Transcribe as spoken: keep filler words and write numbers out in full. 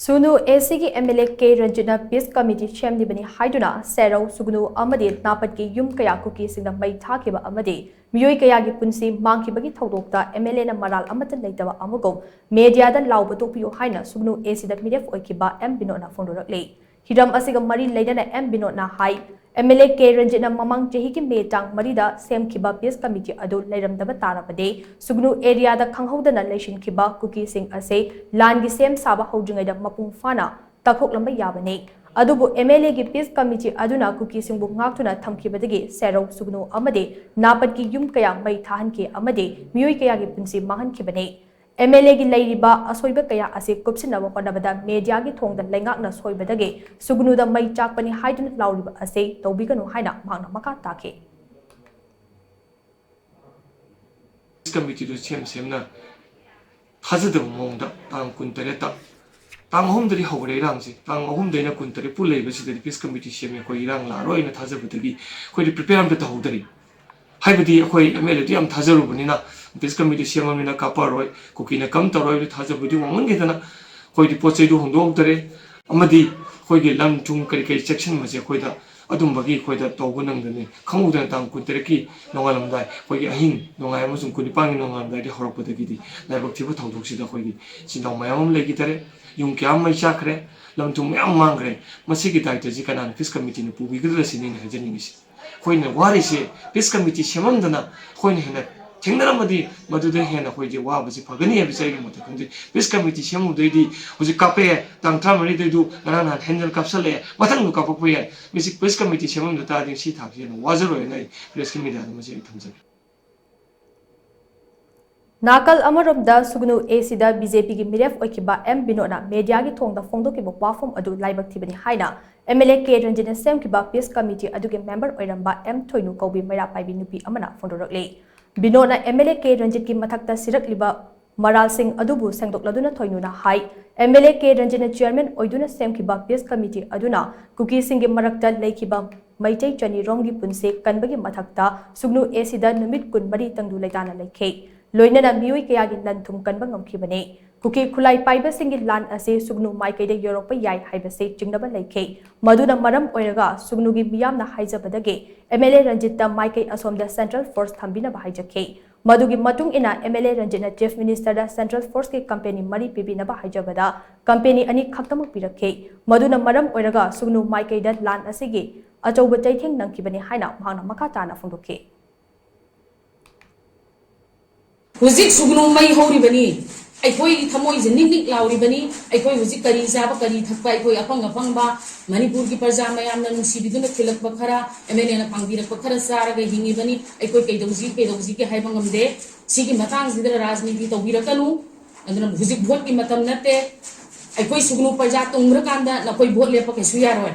ꯁꯨꯒꯅꯨ A ꯁꯤꯒꯤ M L A K ꯔꯟꯖꯤꯠꯅ peace committee ꯁꯦꯝꯂꯤꯕꯅꯤ ꯍꯥꯏꯗꯨꯅ ꯁꯦꯔꯧ, ꯁꯨꯒꯅꯨ ꯑꯃꯗꯤ ꯅꯥꯄꯠꯀꯤ ꯌꯨꯝ ꯀꯌꯥ ꯀꯨꯀꯤꯁꯤꯡꯅ ꯃꯩ ꯊꯥꯈꯤꯕ ꯑꯃꯗꯤ ꯃꯤꯑꯣꯏ ꯀꯌꯥꯒꯤ ꯄꯨꯟꯁꯤ ꯃꯥꯡꯈꯤꯕꯒꯤ ꯊꯧꯗꯣꯛꯇ ꯑꯦꯝ ꯑꯦꯜ ꯑꯦꯅ ꯃꯔꯥꯜ ꯑꯃꯠꯇ ꯂꯩꯇꯕ ꯑꯃꯒꯨꯝ ꯃꯦꯗꯤꯌꯥꯗ ꯂꯥꯎꯕ ꯇꯣꯛꯄꯤꯌꯨ ꯍꯥꯏꯅ ꯁꯨꯒꯅꯨ ꯑꯦ ꯁꯤꯗ ꯃꯤꯔꯦꯞ ꯑꯣꯏꯈꯤꯕ ꯑꯦꯝ ꯕꯤꯅꯣꯗꯅ ꯐꯣꯡꯗꯣꯔꯛꯂꯤ꯫ ꯍꯤꯔꯝ ꯑꯁꯤꯒ ꯃꯔꯤ ꯂꯩꯅꯅ ꯑꯦꯝ ꯕꯤꯅꯣꯗꯅ ꯍꯥꯏ, ꯑꯦꯝ ꯑꯦꯜ ꯑꯦ ꯀꯦ ꯔꯟꯖꯤꯠꯅ ꯃꯃꯥꯡ ꯆꯍꯤꯒꯤ ꯃꯦ ꯇꯥꯡ ꯃꯔꯤꯗ ꯁꯦꯝꯈꯤꯕ ꯄꯤꯁ ꯀꯃꯤꯇꯤ ꯑꯗꯨ ꯂꯩꯔꯝꯗꯕ ꯇꯥꯔꯕꯗꯤ ꯁꯨꯒꯅꯨ ꯑꯦꯔꯤꯌꯥꯗ ꯈꯪꯍꯧꯗꯅ ꯂꯩꯁꯤꯟꯈꯤꯕ ꯀꯨꯀꯤꯁꯤꯡ ꯑꯁꯤ ꯂꯥꯟꯒꯤ ꯁꯦꯝ ꯁꯥꯕ ꯍꯧꯗ꯭ꯔꯤꯉꯩꯗ ꯃꯄꯨꯡ ꯐꯥꯅ ꯇꯛꯊꯣꯛꯂꯝꯕ ꯌꯥꯕꯅꯤ꯫ ꯑꯗꯨꯕꯨ ꯑꯦꯝ ꯑꯦꯜ ꯑꯦꯒꯤ ꯄꯤꯁ ꯀꯃꯤꯇꯤ ꯑꯗꯨꯅ ꯀꯨꯀꯤꯁꯤꯡꯕꯨ ꯉꯥꯛꯇꯨꯅ ꯊꯝꯈꯤꯕꯗꯒꯤ ꯁꯦꯔꯧ, ꯁꯨꯒꯅꯨ ꯑꯃꯗꯤ ꯅꯥꯄꯠꯀꯤ ꯌꯨꯝ ꯀꯌꯥ ꯃꯩ ꯊꯥꯍꯟꯈꯤ ꯑꯃꯗꯤ ꯃꯤꯑꯣꯏ ꯀꯌꯥꯒꯤ ꯄꯨꯟꯁꯤ ꯃꯥꯡꯍꯟꯈꯤꯕꯅꯤ꯫ ꯑꯦꯝ ꯑꯦꯜ ꯑꯦꯒꯤ ꯂꯩꯔꯤꯕ ꯑꯁꯣꯏꯕ ꯀꯌꯥ ꯑꯁꯤ ꯀꯨꯞꯁꯤꯟꯅꯕ ꯍꯣꯠꯅꯕꯗ ꯃꯦꯗꯤꯌꯥꯒꯤ ꯊꯣꯡꯗ ꯂꯩꯉꯥꯛꯅ ꯁꯣꯏꯕꯗꯒꯤ ꯁꯨꯒꯅꯨꯗ ꯃꯩ ꯆꯥꯛꯄꯅꯤ ꯍꯥꯏꯗꯨꯅ ꯂꯥꯎꯔꯤꯕ ꯑꯁꯤ ꯇꯧꯕꯤꯒꯅꯨ ꯍꯥꯏꯅ ꯃꯍꯥꯛꯅ ꯃꯈꯥ ꯇꯥꯈꯤ꯫ ꯀꯃꯤꯇꯤꯗꯨ ꯁꯦꯝ ꯁꯦꯝꯅ ꯊꯥꯖꯗꯕ ꯃꯑꯣꯡꯗ ꯇꯥꯡ ꯀꯨꯟꯇꯔꯦꯠꯇ, ꯇꯥꯡ ꯑꯍꯨꯝꯗꯗꯤ ꯍꯧꯈ꯭ꯔꯦ ꯏꯔꯥꯡꯁꯦ, ꯇꯥꯡ ꯑꯍꯨꯝꯗꯩꯅ ꯀꯨꯟꯇꯔꯦꯠ ꯐꯥꯎ ꯂꯩꯕꯁꯤꯗꯗꯤ ꯄꯤꯁ ꯀꯃꯤꯇꯤ ꯁꯦꯝꯃꯦ, ꯑꯩꯈꯣꯏ ꯏꯔꯥꯡ ꯂꯥꯛꯑꯔꯣꯏꯅ ꯊꯥꯖꯕꯗꯒꯤ ꯑꯩꯈꯣꯏꯗꯤ ꯄ꯭ꯔꯤꯄꯦꯌꯔ ꯑꯝꯇ ꯇꯧꯍꯧꯗꯔꯤ꯫ ꯍꯥꯏꯕꯗꯤ ꯑꯩꯈꯣꯏ ꯑꯦꯝ ꯑꯦꯜ ꯑꯦꯗꯨ ꯌꯥꯝ ꯊꯥꯖꯔꯨꯕꯅꯤꯅ ꯄꯤꯁ ꯀꯃꯤꯇꯤ ꯁꯦꯝꯃꯕꯅꯤꯅ ꯀꯥꯞꯄꯛꯑꯔꯣꯏ, ꯀꯨꯀꯤꯅ ꯀꯝ ꯇꯧꯔꯣꯏ ꯍꯥꯏꯕꯗꯨ ꯊꯥꯖꯕꯗꯤ ꯋꯥꯡꯃꯟꯈꯤꯗꯅ ꯑꯩꯈꯣꯏꯗꯤ ꯄꯣꯠ ꯆꯩꯗꯨ ꯍꯣꯡꯗꯣꯛꯍꯧꯗꯔꯦ꯫ ꯑꯃꯗꯤ ꯑꯩꯈꯣꯏꯒꯤ ꯂꯟ ꯊꯨꯝ ꯀꯔꯤ ꯀꯔꯤ ꯆꯦꯛꯁꯤꯟꯕꯁꯦ ꯑꯩꯈꯣꯏꯗ ꯑꯗꯨꯝꯕꯒꯤ ꯑꯩꯈꯣꯏꯗ ꯇꯧꯕ ꯅꯪꯗꯅ ꯈꯪꯍꯧꯗꯅ ꯇꯥꯡ ꯀꯨꯟꯇꯔꯦꯠꯀꯤ ꯅꯣꯡꯉꯥꯜꯂꯝꯗꯥꯏ, ꯑꯩꯈꯣꯏꯒꯤ ꯑꯍꯤꯡ ꯅꯣꯡꯉꯥꯏ ꯑꯃꯁꯨꯡ ꯀꯨꯟꯅꯤꯄꯥꯟꯒꯤ ꯅꯣꯡꯉꯥꯜꯂꯝꯗꯥꯏꯗꯒꯤ ꯍꯧꯔꯛꯄꯗꯒꯤꯗꯤ ꯂꯥꯏꯕꯛ ꯊꯤꯕ ꯊꯧꯗꯣꯛꯁꯤꯗ ꯑꯩꯈꯣꯏꯒꯤ ꯏꯆꯤꯟ ꯏꯅꯥꯎ ꯃꯌꯥꯝ ꯑꯃ ꯂꯩꯈꯤꯗꯔꯦ꯫ ꯌꯨꯝ ꯀꯌꯥ ꯑꯃ ꯃꯩ ꯆꯥꯛꯈ꯭ꯔꯦ, ꯂꯝ ꯊꯨꯝ ꯃꯌꯥꯝ ꯃꯥꯡꯈ꯭ꯔꯦ꯫ ꯃꯁꯤꯒꯤ ꯗꯥꯏꯇꯁꯤ ꯀꯅꯥꯅ ꯄꯤꯁ ꯀꯃꯤꯇꯤꯅ ꯄꯨꯕꯤꯒꯗ꯭ꯔꯥ ꯁꯤꯅꯤ ꯑꯩꯅ ꯍꯥꯏꯖꯅꯤꯡꯉꯤꯁꯤ꯫ ꯑꯩꯈꯣꯏꯅ ꯋꯥꯔꯤꯁꯦ ꯄꯤꯁ ꯀꯃꯤꯇꯤ ꯁꯦꯝꯃꯝꯗꯅ ꯑꯩꯈꯣꯏꯅ ꯍꯦꯟꯅ ꯊꯦꯡꯅꯔꯝꯃꯗꯤ ꯃꯗꯨꯗ ꯍꯦꯟꯅ ꯑꯩꯈꯣꯏꯁꯦ ꯋꯥꯕꯁꯤ ꯐꯒꯅꯤ ꯍꯥꯏꯕꯁꯦ ꯑꯩꯒꯤ ꯃꯣꯠꯇ ꯈꯟꯖꯩ꯫ ꯄꯤꯁ ꯀꯃꯤꯇꯤ ꯁꯦꯝꯃꯨꯕꯗꯩꯗꯤ ꯍꯧꯖꯤꯛ ꯀꯥꯞꯄꯛꯑꯦ, ꯇꯥꯡ ꯇꯔꯥꯃꯔꯤꯗꯩꯗꯨ ꯉꯔꯥꯡ ꯅꯍꯥꯟ ꯍꯦꯟꯗꯜ ꯀꯥꯞꯁꯜꯂꯛꯑꯦ, ꯃꯊꯪꯗꯨ ꯀꯥꯞꯄꯛꯄ ꯌꯥꯏ꯫ ꯃꯁꯤ ꯄꯤꯁ ꯀꯃꯤꯇꯤ ꯁꯦꯝꯃꯝꯗ ꯇꯥꯔꯗꯤ ꯁꯤ ꯊꯥꯛꯁꯤ ꯍꯦꯟꯅ ꯋꯥꯖꯔꯣꯏꯅ ꯑꯩ ꯄ꯭ꯔꯦꯁꯀꯤ ꯃꯤꯗꯤꯌꯥꯗ ꯃꯁꯤ ꯑꯩ ꯊꯝꯖꯒꯦ꯫ ꯅꯥꯀꯜ ꯑꯃꯔꯣꯝꯗ ꯁꯨꯒꯅꯨ ꯑꯦ ꯁꯤꯗ ꯕꯤ ꯖꯦ ꯄꯤꯒꯤ ꯃꯤꯔꯦꯞ ꯑꯣꯏꯈꯤꯕ ꯑꯦꯝ ꯕꯤꯅꯣꯗꯅ ꯃꯦꯗꯤꯌꯥꯒꯤ ꯊꯣꯡꯗ ꯐꯣꯡꯗꯣꯛꯈꯤꯕ ꯋꯥꯐꯝ ꯑꯗꯨ ꯂꯥꯏꯕꯛ ꯊꯤꯕꯅꯤ ꯍꯥꯏꯅ ꯑꯦꯝ ꯑꯦꯜ ꯑꯦ ꯀꯦ ꯔꯟꯖꯤꯠꯅ ꯁꯦꯝꯈꯤꯕ ꯄꯤꯁ ꯀꯃꯤꯇꯤ ꯑꯗꯨꯒꯤ ꯃꯦꯝꯕꯔ ꯑꯣꯏꯔꯝꯕ ꯑꯦꯝ ꯊꯣꯏꯅꯨ ꯀꯧꯕꯤ ꯃꯩꯔꯥ ꯄꯥꯏꯕꯤ ꯅꯨꯄꯤ ꯑꯃꯅ ꯐꯣꯡꯗꯣꯔꯛꯂꯤ꯫ ꯕꯤꯅꯣꯗꯅ ꯑꯦꯝ ꯑꯦꯜ ꯑꯦ ꯀꯦ ꯔꯟꯖꯤꯠꯀꯤ ꯃꯊꯛꯇ ꯁꯤꯔꯛꯂꯤꯕ ꯃꯔꯥꯜꯁꯤꯡ ꯑꯗꯨꯕꯨ ꯁꯦꯡꯗꯣꯛꯂꯗꯨꯅ ꯊꯣꯏꯅꯨꯅ ꯍꯥꯏ, ꯑꯦꯝ ꯑꯦꯜ ꯑꯦ ꯀꯦ ꯔꯟꯖꯤꯠꯅ ꯆꯤꯌꯔꯃꯦꯟ ꯑꯣꯏꯗꯨꯅ ꯁꯦꯝꯈꯤꯕ ꯄꯤꯁ ꯀꯃꯤꯇꯤ ꯑꯗꯨꯅ ꯀꯨꯀꯤꯁꯤꯡꯒꯤ ꯃꯔꯛꯇ ꯂꯩꯈꯤꯕ ꯃꯩꯇꯩ ꯆꯅꯤꯔꯣꯝꯒꯤ ꯄꯨꯟꯁꯤ ꯀꯟꯕꯒꯤ ꯃꯊꯛꯇ ꯁꯨꯒꯅꯨ ꯑꯦ ꯁꯤꯗ ꯅꯨꯃꯤꯠ ꯀꯨꯟꯃꯔꯤ ꯇꯪꯗꯨ ꯂꯩꯇꯥꯅ ꯂꯩꯈꯤ꯫ ꯂꯣꯏꯅꯅ ꯃꯤꯑꯣꯏ ꯀꯌꯥꯒꯤ ꯂꯟ ꯊꯨꯝ ꯀꯟꯕ ꯉꯝꯈꯤꯕꯅꯤ꯫ ꯀꯨꯀꯤ ꯈꯨꯠꯂꯥꯏ ꯄꯥꯏꯕꯁꯤꯡꯒꯤ ꯂꯥꯟ ꯑꯁꯤ ꯁꯨꯒꯅꯨ ꯃꯥꯏꯀꯩꯗ ꯌꯧꯔꯛꯄ ꯌꯥꯏ ꯍꯥꯏꯕꯁꯤ ꯆꯤꯡꯅꯕ ꯂꯩꯈꯤ꯫ ꯃꯗꯨꯅ ꯃꯔꯝ ꯑꯣꯏꯔꯒ ꯁꯨꯒꯅꯨꯒꯤ ꯃꯤꯌꯥꯝꯅ ꯍꯥꯏꯖꯕꯗꯒꯤ ꯑꯦꯝ ꯑꯦꯜ ꯑꯦ ꯔꯟꯖꯤꯠꯇ ꯃꯥꯏꯀꯩ ꯑꯁꯣꯝꯗ ꯁꯦꯟꯇ꯭ꯔꯦꯜ ꯐꯣꯔꯁ ꯊꯝꯕꯤꯅꯕ ꯍꯥꯏꯖꯈꯤ꯫ ꯃꯗꯨꯒꯤ ꯃꯇꯨꯡ ꯏꯟꯅ ꯑꯦꯝ ꯑꯦꯜ ꯑꯦ ꯔꯟꯖꯤꯠꯅ ꯆꯤꯐ ꯃꯤꯅꯤꯁꯇꯔꯗ ꯁꯦꯟꯇ꯭ꯔꯦꯜ ꯐꯣꯔꯁꯀꯤ ꯀꯝꯄꯦꯅꯤ ꯃꯔꯤ ꯄꯤꯕꯤꯅꯕ ꯍꯥꯏꯖꯕꯗ ꯀꯝꯄꯦꯅꯤ ꯑꯅꯤ ꯈꯛꯇꯃꯛ ꯄꯤꯔꯛꯈꯤ꯫ ꯃꯗꯨꯅ ꯃꯔꯝ ꯑꯣꯏꯔꯒ ꯁꯨꯒꯅꯨ ꯃꯥꯏꯀꯩꯗ ꯂꯥꯟ ꯑꯁꯤꯒꯤ ꯑꯆꯧꯕ ꯆꯩꯊꯦꯡ ꯅꯪꯈꯤꯕꯅꯤ ꯍꯥꯏꯅ ꯃꯍꯥꯛꯅ ꯃꯈꯥ ꯇꯥꯅ ꯐꯣꯡꯗꯣꯛꯈꯤ꯫ ꯍꯧꯖꯤꯛ ꯁꯨꯒꯅꯨ ꯃꯩ ꯍꯧꯔꯤꯕꯅꯤ꯫ ꯑꯩꯈꯣꯏꯒꯤ ꯊꯃꯣꯏꯁꯦ ꯅꯤꯛ ꯅꯤꯛ ꯂꯥꯎꯔꯤꯕꯅꯤ꯫ ꯑꯩꯈꯣꯏ ꯍꯧꯖꯤꯛ ꯀꯔꯤ ꯆꯥꯕ, ꯀꯔꯤ ꯊꯛꯄ, ꯑꯩꯈꯣꯏ ꯑꯐꯪ ꯑꯐꯪꯕ ꯃꯅꯤꯄꯨꯔꯒꯤ ꯄ꯭ꯔꯖꯥ ꯃꯌꯥꯝꯅ ꯅꯨꯡꯁꯤꯕꯤꯗꯨꯅ ꯊꯤꯜꯂꯛꯄ ꯈꯔ, ꯑꯦꯝ ꯑꯦꯜ ꯑꯦꯅ ꯐꯪꯕꯤꯔꯛꯄ ꯈꯔ ꯆꯥꯔꯒ ꯍꯤꯡꯉꯤꯕꯅꯤ꯫ ꯑꯩꯈꯣꯏ ꯀꯩꯗꯧꯁꯤ ꯀꯩꯗꯧꯁꯤꯒꯦ ꯍꯥꯏꯕ ꯉꯝꯗꯦ꯫ ꯁꯤꯒꯤ ꯃꯇꯥꯡꯁꯤꯗ ꯔꯥꯖꯅꯤꯇꯤ ꯇꯧꯕꯤꯔꯛꯀꯅꯨ꯫ ꯑꯗꯨꯅ ꯍꯧꯖꯤꯛ ꯚꯣꯠꯀꯤ ꯃꯇꯝ ꯅꯠꯇꯦ꯫ ꯑꯩꯈꯣꯏ ꯁꯨꯒꯅꯨ ꯄ꯭ꯔꯖꯥ ꯇꯨꯡꯈ꯭ꯔꯀꯥꯟꯗ ꯅꯈꯣꯏ ꯚꯣꯠ ꯂꯦꯞꯄ ꯀꯩꯁꯨ ꯌꯥꯔꯣꯏ꯫